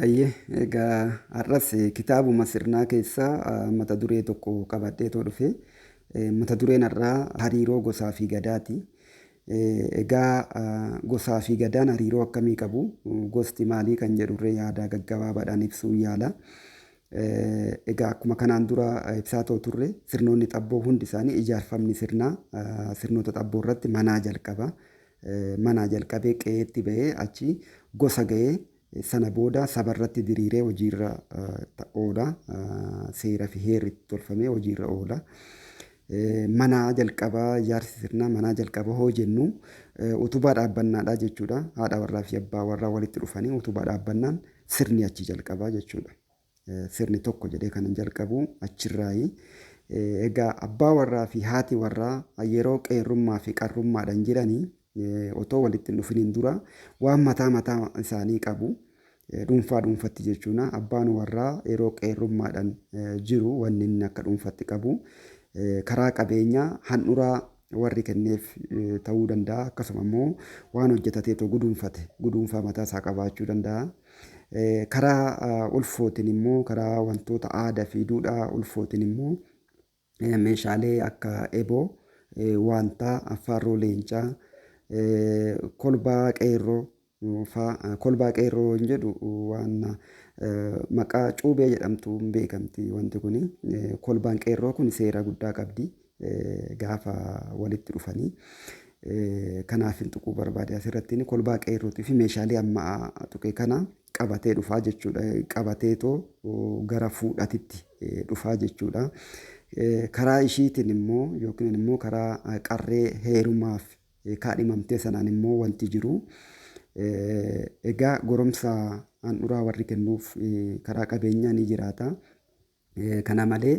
Hayyee, egaa har'as kitaabuma sirnaa keessaa mata duree tokko qabadheetoo dhufe. Mata dureen har'aa hariiroo gosaa fi gadaati. Egaa gosaa fi gadaan hariiroo akkamii qabu? Gosti maalii kan jedhurree yaada gaggabaabaadhaan ibsuu yaala. Egaa akkuma kanaan dura ibsaa too turre, sirnoonni xabboo hundi isaanii, ijaarfamni sirnaa sirnoota xabboo irratti manaa jalqaba. Manaa jalqabee qe'eetti bahee, achi gosa ga'ee, sana booda saba irratti diriiree hojiirra oola. Seera fi heerri itti tolfamee hojiirra oola. Manaa jalqabaa ijaarsi sirnaa, manaa jalqaba hoo jennu, utubaa dhaabbannaadha jechuudha. Haadha warraa fi abbaa warraa walitti dhufanii utubaa dhaabbannaan sirni achi jalqabaa jechuudha. Sirni tokko jedhee kanan jalqabu achirraayi. Egaa abbaa warraa fi haati warraa yeroo qeerrummaa fi qarrummaadhaan jiranii, otoo walitti hin dhufiniin dura, waan mataa mataa isaanii qabu. Dhuunfaa dhuunfatti jechuudha. Abbaan warraa yeroo qeerrummaadhaan jiru wanni inni akka dhuunfatti qabu karaa qabeenyaa handhuraa warri kenneef ta'uu danda'a. Akkasuma immoo waan hojjetateetoo guduunfate, guduunfaa mataa isaa qabaachuu danda'a. Karaa ulfootiin immoo, karaa wantoota aadaa fi duudhaa ulfootiin immoo, meeshaalee akka eboo, waantaa, affaarroo leencaa, kolbaa qeerroo faa. Kolbaa qeerroo hin jedhu, waan maqaa cuubee jedhamtu hin beekamti wanti kuni. Kolbaan qeerroo kun seera guddaa qabdi gaafa walitti dhufanii. Kanaaf hin tuquu barbaade asirratti. Kolbaa qeerrootii fi meeshaalee amma tuqe kana qabatee dhufaa jechuudha. Qabateetoo gara fuudhatitti dhufaa jechuudha. Karaa ishiitiin immoo, yookiin immoo karaa qarree heerumaaf kaadhimamtee sanaan immoo wanti jiru, egaa goromsa handhuraa warri kennuuf karaa qabeenyaa ni jiraata. Kana malee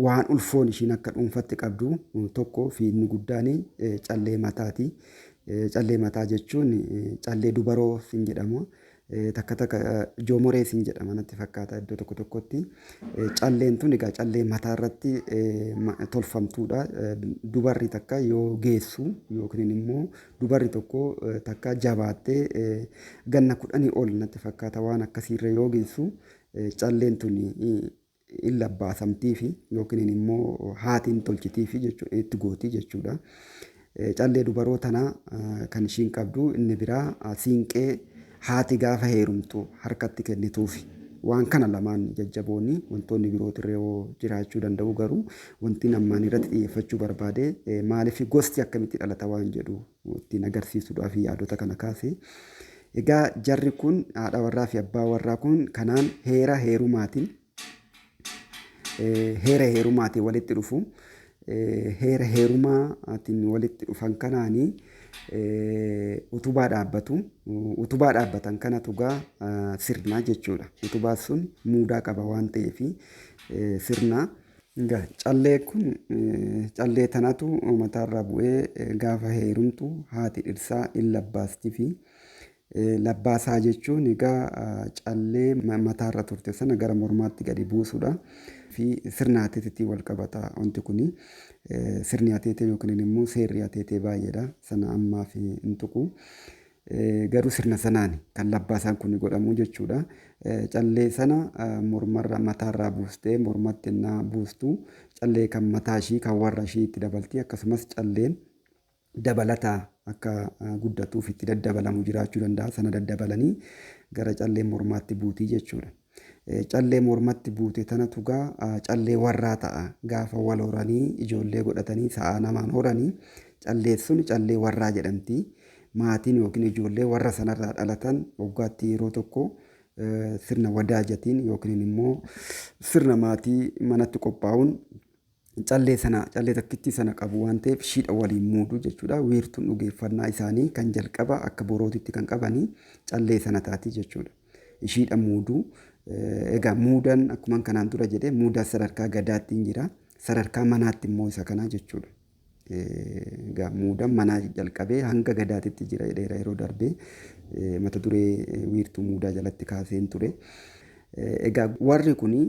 waan ulfoon ishiin akka dhuunfatti qabdu tokko fi inni guddaan callee mataati. Callee mataa jechuun callee dubaroo sin jedhama. Takka takka joomoree sin jedhama natti fakkaata iddoo tokko tokkotti. Calleen tun egaa callee mataa irratti tolfamtuudha. Dubarri takka yoo geessu, yookiin immoo dubarri tokko takka jabaattee ganna 10 ol natti fakkaata, waan akkasiirra yoo geessu, calleen tun hin labbaasamtiifi yookiin immoo haatiin tolchitiifi jechuudha, itti gooti jechuudha. Callee dubaroo tana kan ishiin qabdu inni biraa siinqee haati gaafa heerumtu harkatti kennituufi. Waan kana lamaan jajjaboonni, wantoonni birootirree yoo jiraachuu danda'u, garuu wanti ammaan irratti xiyyeeffachuu barbaade, maaliif gosti akkamitti dhalata waan jedhu ittiin agarsiisuudhaaf yaadota kana kaase. Egaa jarri kun, haadha warraa fi abbaa warraa kun, kanaan heera heerumaatiin walitti dhufu. Heera heerumaatiin walitti dhufan kanaanii utubaa dhaabbatu. Utubaa dhaabbatan kanatu gaa sirna jechuudha. Utubaa sun muudaa qaba waan ta'eef sirna. Egaa callee kun, callee tanatu mataarraa bu'ee gaafa heerumtu haati dhirsaa in labbaasti. Fi labbaasaa jechuun egaa callee mataarra turte sana gara mormaatti gadi buusuudha. Fi sirna ateeteetiin wal qabata wanti kuni. Sirni ateetee yookiin immoo seerri ateetee baay'eedha. Sana ammaaf hin tuqu. Garuu sirna sanaan kan labbaasaan kun godhamu jechuudha. Callee sana mormarra, mataarraa buustee mormatti innaa buustu, callee kan mataa ishii kan warra ishii itti dabalti. Akkasumas calleen dabalataa akka guddatuuf itti daddabalamu jiraachuu danda'a. Sana daddabalanii gara callee mormaatti buutii jechuudha. Callee mormatti buute tanatu gaa callee warraa ta'a. Gaafa wal horanii, ijoollee godhatanii, sa'aa namaan horanii, callee sun callee warraa jedhamti. Maatiin yookiin ijoollee warra sanarraa dhalatan waggaatti yeroo tokko sirna wadaajatiin yookiin immoo sirna maatii manatti qophaa'uun callee sana, callee takkittii sana qabu waan ta'eef, shiidha waliin muudu jechuudha. Wiirtuun dhugeeffannaa isaanii kan jalqaba akka borootitti kan qabanii callee sana taati jechuudha. Ishiidha muuduu. Egaa muudan akkuma kanaan dura jedhee, muudaa sadarkaa gadaatti hin jira. Sadarkaa manaatti immoo isa kana jechuudha. Egaa muudan manaa jalqabee hanga gadaatitti jira jedheera yeroo darbee mata duree wiirtuu muudaa jalatti kaaseen ture. Egaa warri kuni,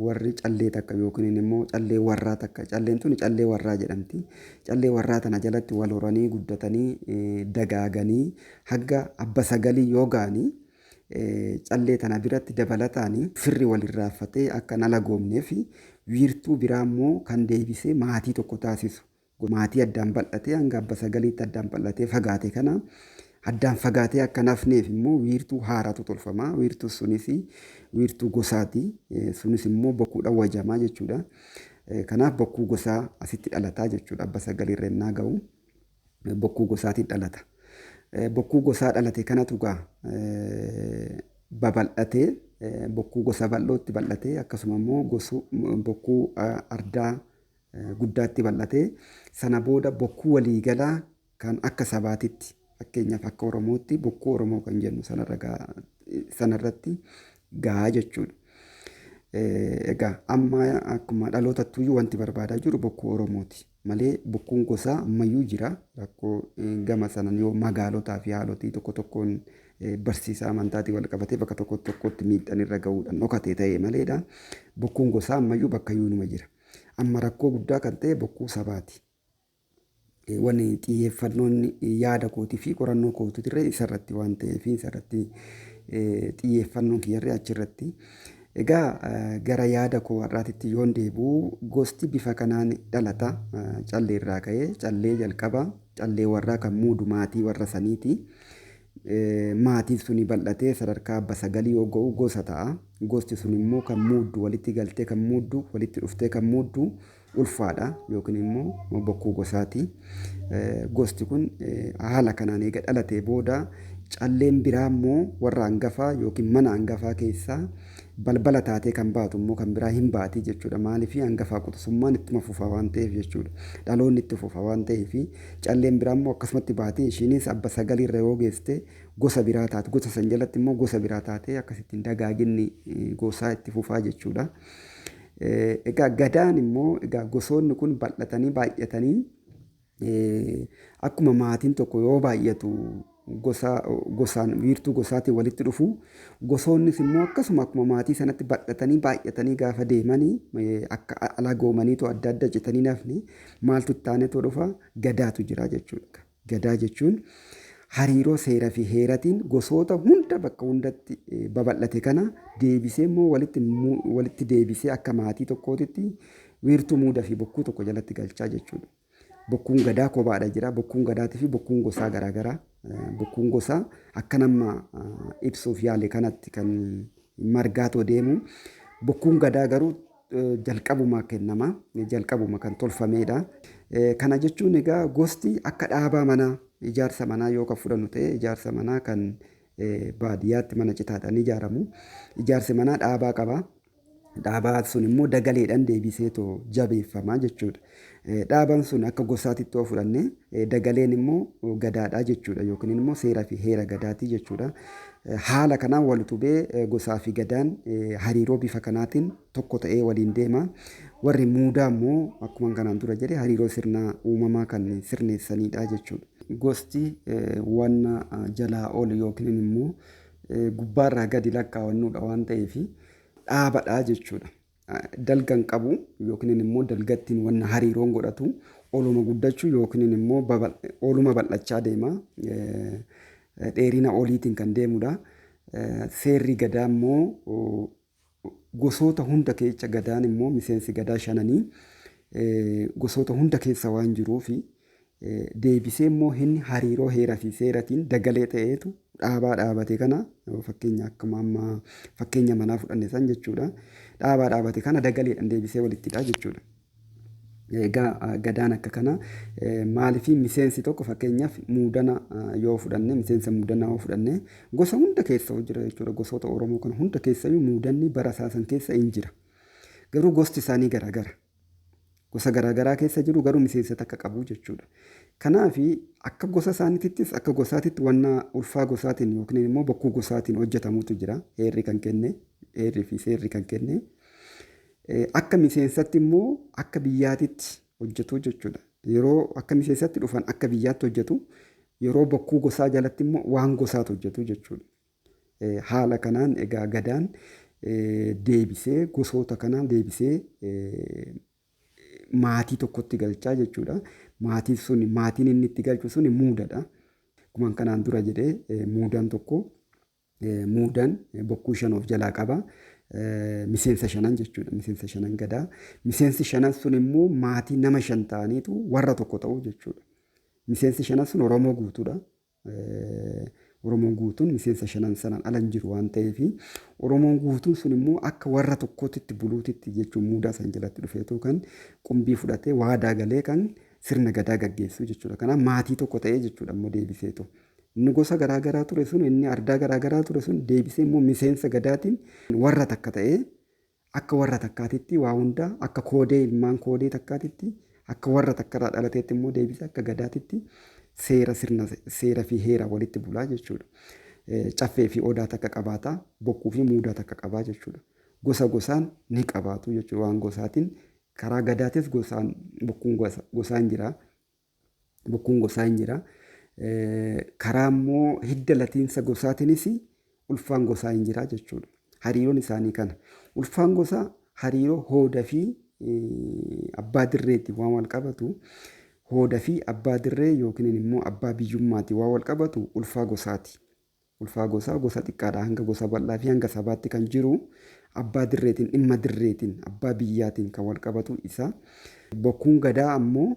warri callee takka yookiin immoo callee warraa takka, calleen tuni callee warraa jedhamti. Callee warraa tana jalatti wal horanii, guddatanii, dagaaganii haga abba sagalii yoo ga'anii, Callee tana biratti dabalataan firri walirraaffatee akka hin alagoomneef wiirtuu biraa immoo kan deebisee maatii tokko taasisu. Maatii addaan bal'atee hanga abba sagaliitti addaan bal'atee fagaate kana addaan fagaatee akka hin hafneef immoo wiirtuu haaraatu tolfama. Wiirtuu sunis wiirtuu gosaati. Sunis immoo bokkuudhaan wajamaa jechuudha. Kanaaf bokkuu gosaa asitti dhalataa jechuudha. Abba sagaliirra innaa ga'u bokkuu gosaatiin dhalata. Bokkuu gosaa dhalate kanatu gaa babal'atee bokkuu gosa bal'ootti bal'atee, akkasuma immoo bokkuu ardaa guddaatti bal'atee, sana booda bokkuu waliigalaa kan akka sabaatitti, fakkeenyaaf akka Oromootti bokkuu Oromoo kan jennu sanarratti gahaa jechuudha. Egaa amma akkuma dhalootattuyyuu wanti barbaadaa jiru bokkuu Oromooti malee bokkuun gosaa ammayyuu jira. Rakkoo gama sanan yoo magaalotaa fi haalotii tokko tokkoon barsiisa amantaatiin wal qabatee bakka tokko tokkotti miidhaan irra gahuudhaan dhokatee ta'e maleedha. Bokkuun gosaa ammayyuu bakka iyyuu numa jira. Amma rakkoo guddaa kan ta'e bokkuu sabaati. Wanni xiyyeeffannoon yaada kootii fi qorannoo kootiirra isarratti waan ta'eef, isarratti xiyyeeffannoon kiyyarree achirratti. Egaa gara yaada koo har'aatitti yoon deebi'u, gosti bifa kanaan dhalata. Callee irraa ka'ee callee jalqaba callee warraa kan muudu maatii warra saniiti. Maatiin suni bal'atee sadarkaa abba sagalii yoo ga'u gosa ta'a. Gosti sun immoo kan muuddu walitti galtee kan muuddu, walitti dhuftee kan muuddu ulfaadha yookiin immoo bokkuu gosaati. Gosti kun haala kanaan eega dhalatee booda, calleen biraa immoo warra hangafaa yookiin mana hangafaa keessaa balbala taatee kan baatu immoo kan biraa hin baati jechuudha. Maaliif? Hangafaa quxisummaan ittuma fufa waan ta'eef jechuudha. Dhaloonni itti fufa waan ta'eef calleen biraa immoo akkasumatti baatee, ishiinis abba sagaliirra yoo geeste gosa biraa taate, gosa san jalatti immoo gosa biraa taatee akkasittiin dagaaginni gosaa itti fufaa jechuudha. Egaa gadaan immoo, egaa gosoonni kun bal'atanii baay'atanii, akkuma maatiin tokko yoo baay'atu gosa gosaan wiirtuu gosaatiin walitti dhufu, gosoonnis immoo akkasuma akkuma maatii sanatti bal'atanii baay'atanii gaafa deemanii akka alagoomaniitu adda adda citanii nafni maaltu itti aanetu dhufa? Gadaatu jira jechuudha. Gadaa jechuun hariiroo seera fi heeratiin gosoota hunda bakka hundatti babal'ate kana deebisee immoo walitti deebisee akka maatii tokkootitti wiirtuu muuda fi bokkuu tokko jalatti galchaa jechuudha. Bokkuun gadaa kophaadha jira. Bokkuun gadaatii fi bokkuun gosaa garaagaraa. Bokkuun gosaa akka nama ibsuuf yaale kanatti kan margaatoo deemu. Bokkuun gadaa garuu jalqabuma kennama. Jalqabuma kan tolfameedha. Kana jechuun egaa gosti akka dhaabaa manaa, ijaarsa manaa yoo kan fudhannu ta'e, ijaarsa manaa kan baadiyyaatti mana citaadhaan ijaaramu. Ijaarsi manaa dhaabaa qaba. Dhaabaa sun immoo dagaleedhaan deebiseetoo jabeeffama jechuudha. Dhaabaan sun akka gosaatitti yoo fudhanne, dagaleen immoo gadaadha jechuudha yookiin immoo seeraa fi heera gadaatii jechuudha. Haala kanaan wal utubee gosaa fi gadaan hariiroo bifa kanaatiin tokko ta'ee waliin deema. Warri muudaa immoo akkuma kanaan dura jedhe hariiroo sirna uumamaa kan sirneessanidha jechuudha. Gosti wanna jalaa ol yookiin immoo gubbaarraa gadi lakkaawannudha waan ta'eef dhaabadha jechuudha. Dalga hin qabu yookiin immoo dalgattiin wanna hariiroon godhatu oluma guddachuu yookiin immoo oluma bal'achaa deema. Dheerina oliitiin kan deemudha. Seerri gadaa immoo gosoota hunda keessa, gadaan immoo miseensi gadaa shananii gosoota hunda keessa waan jiruufi deebisee immoo inni hariiroo heeraa fi seeratiin dagalee ta'eetu dhaabaa dhaabate kana, fakkeenya akkuma amma fakkeenya manaa fudhanne san jechuudha. Dhaabaa dhaabate kana dagaleedhaan deebisee walittidha jechuudha. Egaa gadaan akka kana. Maaliif? Miseensi tokko, fakkeenyaaf muudana yoo fudhanne, miseensa muudanaa yoo fudhanne, gosa hunda keessa jira jechuudha. Gosoota Oromoo kana hunda keessayyuu muudanni bara isaa san keessa hin jira. Garuu gosti isaanii garaagara. Gosa garaagaraa keessa jiru, garuu miseensa takka qabu jechuudha. Kanaaf akka gosa isaaniittis akka gosaatitti wanna ulfaa gosaatiin yookiin immoo bokkuu gosaatiin hojjetamutu jira. Heerri kan kenne, heerri fi seerri kan kenne. Akka miseensatti immoo akka biyyaatitti hojjetu jechuudha. Yeroo akka miseensatti dhufan akka biyyaatti hojjetu. Yeroo bokkuu gosaa jalatti immoo waan gosaatu hojjetu jechuudha. Haala kanaan egaa gadaan deebisee gosoota kana deebisee maatii tokkotti galchaa jechuudha. Maatiin sun, maatiin inni itti galchu sun muudadha. Akkuma kanaan dura jedhee, muudaan tokko Muudaan bokkuu shan of jalaa qaba. Miseensa shanan jechuudha. Miseensa shanan gadaa. Miseensi shanan sun immoo maatii nama shan ta'aniitu warra tokko ta'u jechuudha. Miseensi shanan sun Oromoo guutuudha. Oromoon guutuun miseensa shanan sanaan ala hin jiru waan ta'eef, Oromoon guutuun sun immoo akka warra tokkootitti buluutitti jechuun muudaa san jalatti dhufeetu kan qumbii fudhatee waadaa galee kan sirna gadaa gaggeessu jechuudha. Kanaaf maatii tokko ta'ee jechuudha immoo deebiseetu. Inni gosa garaa garaa ture sun, inni ardaa garaa garaa ture sun deebisee immoo miseensa gadaatiin warra takka ta'ee, akka warra takkaatitti waa hunda, akka koodee ilmaan koodee takkaatitti, akka warra takkarraa dhalateetti immoo deebisee akka gadaatitti seera sirna seera fi heera walitti bulaa jechuudha. Caffee fi odaa takka qabaata, bokkuu fi muudaa takka qabaa jechuudha. Gosa gosaan ni qabaatu jechuudha. Waan gosaatiin karaa gadaatis gosaan bokkuun gosaan jira. Bokkuun gosaa hin jira. Karaa immoo hidda latiinsa gosaatiinis ulfaan gosaa hin jira jechuudha. Hariiroon isaanii kana. Ulfaan gosaa hariiroo hooda fi abbaa dirreetiin waan wal qabatu, hooda fi abbaa dirree yookiin immoo abbaa biyyummaatiin waan wal qabatu ulfaa gosaati. Ulfaa gosaa gosa xiqqaadhaa hanga gosa bal'aa fi hanga sabaatti kan jiru abbaa dirreetiin, dhimma dirreetiin, abbaa biyyaatiin kan wal qabatu isa. Bokkuun gadaa ammoo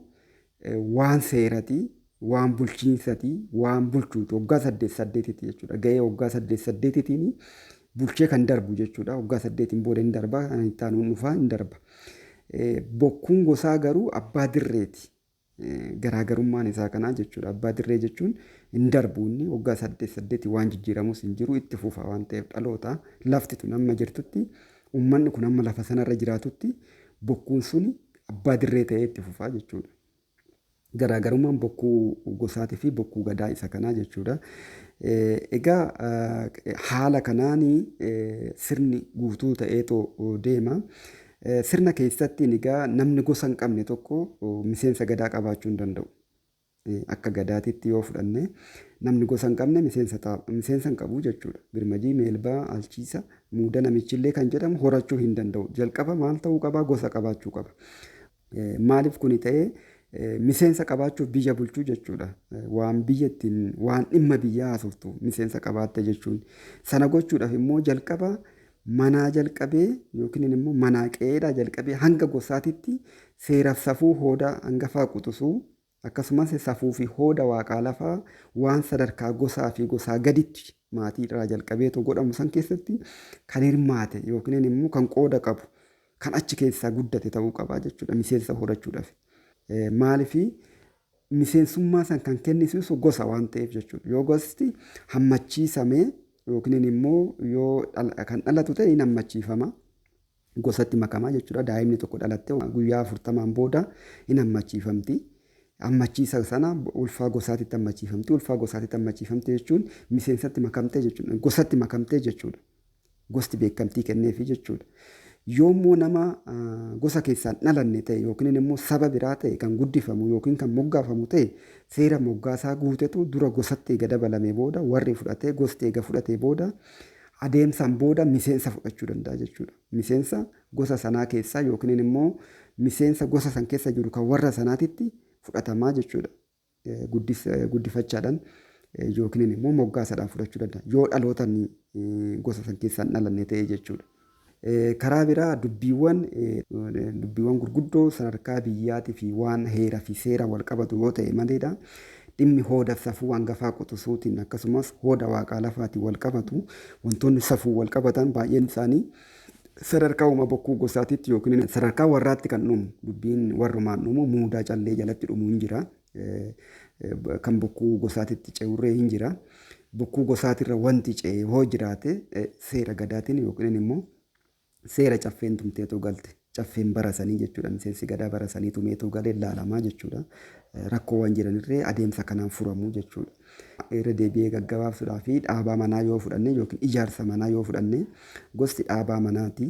waan seerati, waan bulchiinsati, waan bulchuuti. Waggaa saddeet saddeetitti jechuudha. Ga'ee waggaa saddeet saddeetitiin bulchee kan darbu jechuudha. Waggaa saddeetiin booda hin darba, kan itti aanuun dhufaa hin darba. Bokkuun gosaa garuu abbaa dirreeti. Garaagarummaan isaa kanaa jechuudha. Abbaa dirree jechuun hin darbu, inni waggaa saddeet saddeeti waan jijjiiramus hin jiru, itti fufa waan ta'eef dhaloota lafti tun amma jirtutti, uummanni kun amma lafa sanarra jiraatutti bokkuun suni abbaa dirree ta'ee itti fufaa jechuudha. Garaagarummaan bokkuu gosaatii fi bokkuu gadaa isa kanaa jechuudha. Egaa haala kanaan sirni guutuu ta'eetoo deema. Sirna keessatti egaa namni gosa hin qabne tokko miseensa gadaa qabaachuu hin danda'u. Akka gadaatitti yoo fudhanne, namni gosa hin qabne miseensa hin qabu jechuudha. Birmajii, meelbaa, alchiisa, muuda namichillee kan jedhamu horachuu hin danda'u. Jalqaba maal ta'uu qaba? Gosa qabaachuu qaba. Maaliif kuni ta'ee? Miseensa qabaachuuf biyya bulchuu jechuudha. Waan biyya ittiin, waan dhimma biyyaa haasoftu miseensa qabaatte jechuun. Sana gochuudhaaf immoo jalqaba manaa jalqabee yookiin immoo manaa qe'eedhaa jalqabee hanga gosaatitti seeraaf safuu hooda hangafaa quxusuu, akkasumas safuu fi hooda waaqaa lafaa waan sadarkaa gosaa fi gosaa gaditti maatii irraa jalqabeetoo godhamu san keessatti kan hirmaate yookiin immoo kan qooda qabu, kan achi keessaa guddate ta'uu qabaa jechuudha miseensa horachuudhaaf. Maaliif? Miseensummaa san kan kennisiisu gosa waan ta'eef jechuudha. Yoo gosti hammachiisamee yookiin immoo yoo kan dhalatu ta'e hin hammachiifama. Gosatti makamaa jechuudha. Daa'imni tokko dhalattee guyyaa 40n booda hin hammachiifamti. Hammachiisa sana ulfaa gosaatitti hammachiifamti. Ulfaa gosaatitti hammachiifamte jechuun miseensatti makamtee jechuudha. Gosatti makamtee jechuudha. Gosti beekamtii kenneefi jechuudha. Yoommoo nama gosa keessaan dhalanne ta'e yookiin immoo saba biraa ta'e kan guddifamu yookiin kan moggaafamu ta'e, seera moggaasaa guutetu dura gosatti eega dabalame booda, warri fudhatee, gosti eega fudhatee booda, adeemsaan booda miseensa fudhachuu danda'a jechuudha. Miseensa gosa sanaa keessaa yookiin immoo miseensa gosa san keessa jiru kan warra sanaatitti fudhatamaa jechuudha. Guddifachaadhaan yookiin immoo moggaasaadhaan fudhachuu danda'a. Yoo dhalootaan gosa san keessaa hin dhalanne ta'e jechuudha. Karaa biraa dubbiiwwan gurguddoo sadarkaa biyyaatii fi waan heera fi seera wal qabatu yoo ta'e maleedha. Dhimmi hooda safuu hangafaa quxusuutiin akkasumas hooda waaqaa lafaatiin wal qabatu, wantoonni safuu wal qabatan baay'een isaanii sadarkaa uuma bokkuu gosaatitti yookiin sadarkaa warraatti kan dhumu, dubbiin warrumaan dhumu muudaa callee jalatti dhumu hin jira. Kan bokkuu gosaatitti ce'urree hin jira. Bokkuu gosaatirra wanti ce'e hoo jiraate, seera gadaatiin yookiin immoo seera caffeen tumteetoo galte. Caffeen barasanii jechuudha. Miseensi gadaa barasanii tumeetoo galee ilaalamaa jechuudha. Rakkoowwan jiranirree adeemsa kanaan furamuu jechuudha. Irra deebi'ee gaggabaabsuudhaa fi dhaabaa manaa yoo fudhanne yookiin ijaarsa manaa yoo fudhanne, gosti dhaabaa manaati.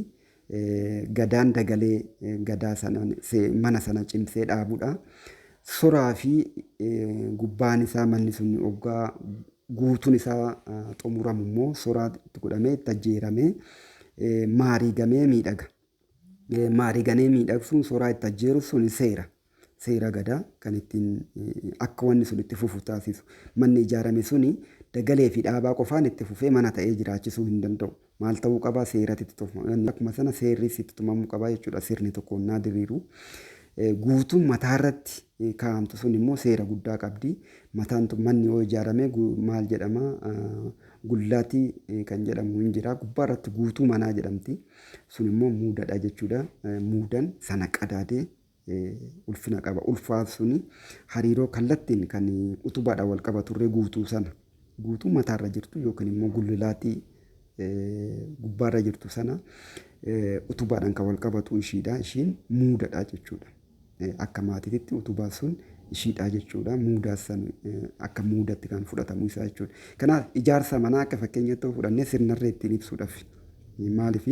Gadaan dagalee gadaa sana mana sana cimsee dhaabudha. Soraa fi gubbaan isaa manni sun hoggaa guutuun isaa xumuramu immoo soraa itti godhamee, itti ajjeeramee, maariigamee miidhaga. Maariigamee miidhagsuun, soraa itti ajjeeru sun seera. Seera gadaa kan ittiin akka wanni sun itti fufu taasisu. Manni ijaarame suni Dagalee fi dhaabaa qofaan itti fufee mana ta'ee jiraachisuu hin danda'u. Maal ta'uu qaba? Seeratti itti tufama. Akkuma sana seerris itti tumamuu qaba jechuudha. Sirni tokko onnaa diriiru. Guutuun mataarratti kaa'amtu sun immoo seera guddaa qabdi. Mataan tun manni yoo ijaarame maal jedhama? Gullaatii kan jedhamu hin jira. Gubbaarratti guutuu manaa jedhamti. Sun immoo muudadha jechuudha. Muudan sana qadaadee ulfina qaba. Ulfaa suni hariiroo kallattiin kan utubaadhaan wal qabaturree guutuu sana. Guutuu mataarra jirtu yookiin immoo gullilaatii gubbaarra jirtu sana utubaadhaan kan wal qabatu ishiidha. Ishiin muudadha jechuudha. Akka maatiitti utubaa sun ishiidha jechuudha. Muudaa san akka muudatti kan fudhatamu isaa jechuudha. Kanaaf ijaarsa manaa akka fakkeenyatti yoo fudhannee sirnarree ittiin ibsuudhaaf. Maaliif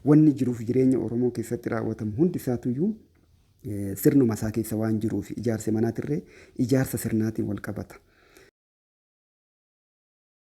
wanni jiruuf jireenya Oromoo keessatti raawwatamu hundi isaatuyyuu sirnuma isaa keessa waan jiruuf ijaarsi manaatirree ijaarsa sirnaatiin wal qabata.